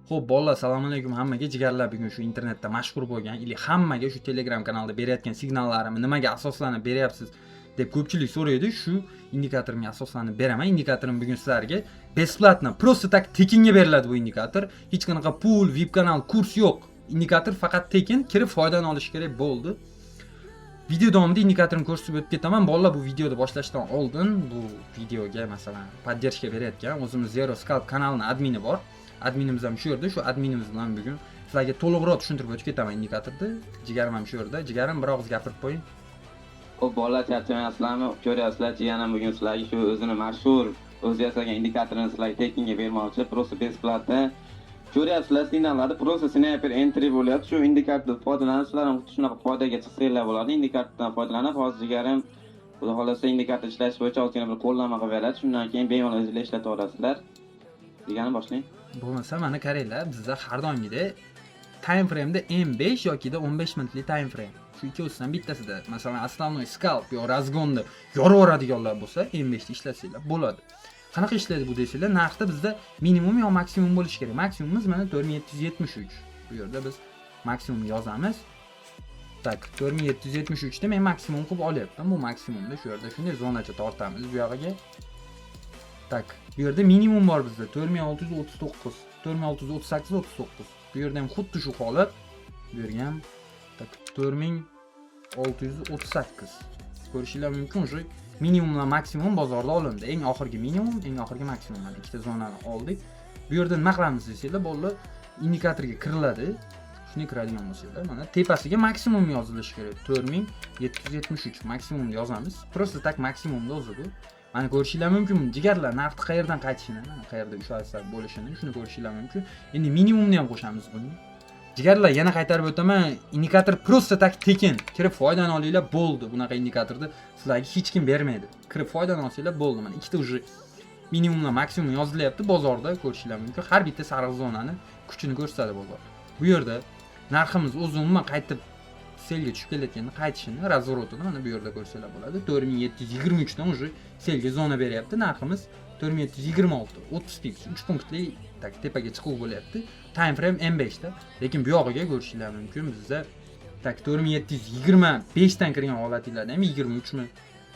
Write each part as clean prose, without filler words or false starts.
Xo'p, bolalar, assalomu alaykum hammaga. Jigarlar, bugun shu internetda mashhur bo'lgan или hammaga shu Telegram kanalida berayotgan signallarimni nimaga asoslanib beryapsiz deb ko'pchilik so'raydi. Shu indikatorimga asoslanib beraman. Indikatorim bugun sizlarga бесплатно, просто так, tekinga beriladi bu indikator. Hech qanaqa pul, VIP kanal, kurs yo'q. Indikator faqat tekin, kirib foydani olish kerak bo'ldi. Video davomida indikatorimni ko'rsatib o'tib ketaman. Bolalar, bu videoni boshlashdan oldin bu videoga, masalan, поддержка berayotgan o'zimiz Zero Scalp kanalini admini bor. Adminimiz ham shu yerda. Shu adminimiz bilan bugun sizlarga to'liqroq tushuntirib o'tib ketaman indikatorni. Jigarim ham shu yerda. Jigarim, bir og'iz gapirib qo'ying. Xo'p, bolalar, charchamayapsizlarmi? Ko'ryapsizlar, jiyanim bugun sizlarga shu o'zini mashhur, o'zi yasagan indikatorini sizlarga tekinga bermoqchi, просто бесплатно. Ko'ryapsizlar, signallarni, просто sniper entry bo'lyapti. Shu indikatordan foydalanib, sizlar ham xuddi shunaqa foydaga chiqsanglar bo'ladi. Indikatordan foydalanib, hozir jigarim, Xudo xohlasa, indikator ishlash bo'yicha ozgina bir qo'llanma qilib beradi. Shundan keyin bemalol o'zinglar ishlatib olasizlar. Degani boshlang. Bo'lmasa, mana qaranglar, bizda har doimgidek time frame'da M5 yokida 15 minutlik time frame. Shu ikkovsidan bittasida, masalan, основной scalp yo разгон da yoraveradiganlar bo'lsa, M5 da ishlatsanglar bo'ladi. Qanaqa ishlaydi bu desanglar, narxda bizda minimum yo maksimum bo'lishi kerak. Maksimumimiz mana 4773. Bu yerda biz maksimum yozamiz. Так, 4773 da men maksimum qilib olyapman. Bu maksimumda shu yerda shunday zonacha tortamiz bu yog'iga. Так, bu yerda minimum bor bizda 4639, 4638 39. Bu yerda ham xuddi shu holat. Bu yerga ham, так, 4638. Ko'rishinglar mumkin, уже minimum bilan maksimum bozorda olindi. Eng oxirgi minimum, eng oxirgi maksimum, mana ikkita zonani oldik. Bu yerda nima qilamiz desanglar, bolalar, indikatorga kiriladi. Shunday kiradigan bo'lsanglar, mana tepasiga maksimum yozilishi kerak. 4773 maksimum yozamiz. Просто так maksimumda o'zi bu. Mana ko'rishinglar mumkin, jigarlar, narxni qayerdan qaytishini, mana qayerda ushalsa bo'lishini, shuni ko'rishinglar mumkin. Endi minimumni ham qo'shamiz buni. Jigarlar, yana qaytarib o'taman, indikator просто так tekin. Kirib foydani olinglar, bo'ldi. Bunaqa indikatorni sizlarga hech kim bermaydi. Kirib foydani olsanglar bo'ldi. Mana ikkita уже minimumdan maksimum yozilyapti bozorda, ko'rishinglar mumkin. Har bitta sariq zonani kuchini ko'rsatadi bozor. Bu yerda narximiz o'zi umuman qaytib sellga tushib kelayotganda qaytishini, разворот ini mana bu yerda ko'rsanglar bo'ladi. 4723 dan уже sellga zona beryapti. Narximiz 4726, 30 pips, 3 punktli, так, tepaga chiquv bo'lyapti. Time frame M5 da. Lekin bu yog'iga ko'rishinglar mumkin, bizda, так, 4725 dan kirgan holatinglarda ham 23 mi?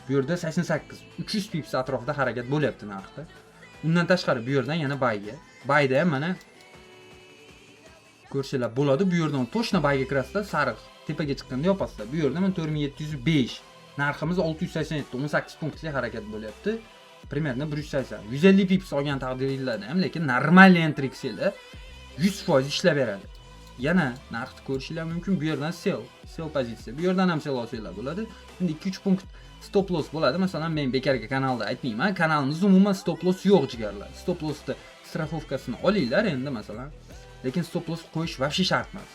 Bu yerda 88, 300 pips atrofida harakat bo'lyapti narxda. Undan tashqari bu yerdan yana buyga. Buyda ham mana ko'rsanglar bo'ladi. Bu yerdan точно buyga kirasizlar, sariq tepaga chiqqanda yopasizlar. Bu yerda mana 4705. Narximiz 687, 18 punktli harakat bo'lyapti. Примерно 180. 150 pips olgan taqdiringlarda ham, lekin normal entry qilsanglar 100% ishlab beradi. Yana narxni ko'rishinglar mumkin. Bu yerdan sell, sell pozitsiya. Bu yerdan ham sell olsanglar bo'ladi. Endi 2-3 punkt stop loss bo'ladi. Masalan, men bekorga kanalda aytmayman. Kanalimizda umuman stop loss yo'q, jigarlar. Stop lossni страховка sini olinglar endi, masalan. Lekin stop loss qo'yish вообще shart emas.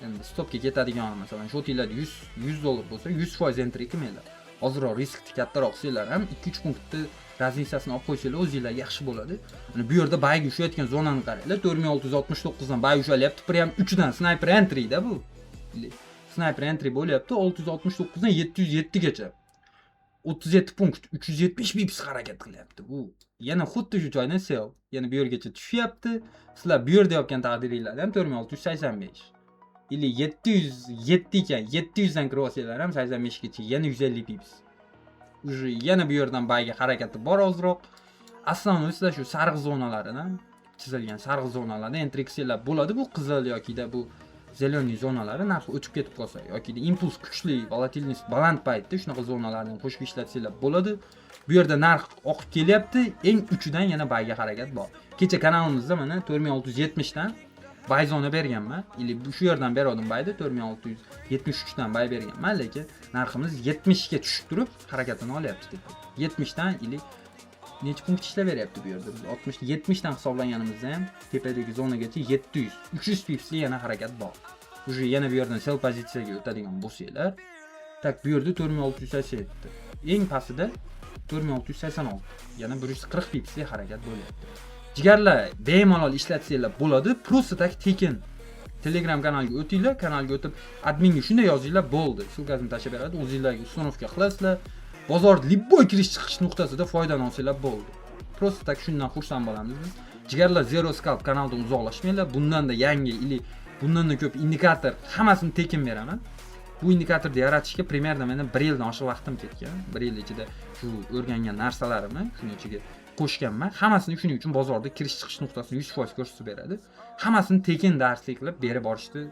Endi stopga ketadigan, masalan, счёт inglarda 100 dollar bo'lsa, 100% entry qilmanglar. Ozroq riskni kattaroq qilsanglar ham 2-3 punktni разница sini olib qo'ysanglar o'zinglarga yaxshi bo'ladi. Mana bu yerda buyga ushlayotgan zonani qaranglar. 4669 dan buy ushlalyapti. Прям 3 dan sniper entry da bu. Sniper entry bo'lyapti 669 dan 707 gacha. 37 punkt, 370 pips harakat qilyapti. Bu yana xuddi shu joydan sell. Yana bu yergacha tushyapti. Sizlar bu yerda yopgan taqdiringlarda ham 4685 или 707 ekan, 700 dan kirib olsanglar ham 85 gacha yana 150 pips. Уже yana bu yerdan buyga harakati bor ozroq. Основной sizlar shu sariq zonalarini, chizilgan sariq zonalarda entry qilsanglar bo'ladi. Bu qizil yokida bu зеленый zonalari narx o'tib ketib qolsa yokida impuls kuchli, volatilность baland paytda shunaqa zonalarni qo'shib ishlatsanglar bo'ladi. Bu yerda narx oqib kelyapti, eng uchidan yana buyga harakat bor. Kecha kanalimizda mana 4670 dan buy zona berganman или shu yerdan bergandim buyni, 4673 dan buy berganman, lekin narximiz 70 ga tushib turib harakatini olyapti tepa. 70 dan или necha punkt ishlab beryapti bu yerda? Biz 60, 70 dan hisoblaganimizda ham tepadagi zonagacha 700, 300 pipsli yana harakat bor. Уже yana bu yerdan sell pozitsiyaga o'tadigan bo'lsanglar, так, bu yerda 4687, eng pastida 4686, yana 140 pipsli harakat bo'lyapti. Jigarlar, bemalol ishlatsanglar bo'ladi, просто так tekin. Telegram kanaliga o'tinglar, kanalga o'tib adminga shunday yozinglar, bo'ldi. Ссылка sini tashlab beradi, o'zinglarga установка qilasizlar. Bozor любой kirish chiqish nuqtasida foydani olsanglar bo'ldi. Просто так shundan xursand bo'lamiz biz. Jigarlar, Zero Scalp kanalidan uzoqlashmanglar. Bundanda yangi или bundanda ko'p indikator, hammasini tekin beraman. Bu indikatorni yaratishga примерно meni bir yildan oshiq vaqtim ketgan. Bir yil ichida shu o'rgangan narsalarimni shuni ichiga qo'shganman hammasini. Shuning uchun bozorda kirish chiqish nuqtasini 100% ko'rsatib beradi. Hammasini tekin darslik qilib berib borishni,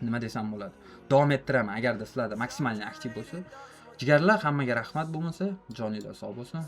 nima desam bo'ladi, davom ettiraman, agarda sizlarda максимальный aktiv bo'lsa. Jigarlar, hammaga rahmat bo'lmasa, joninglar sog' bo'lsin.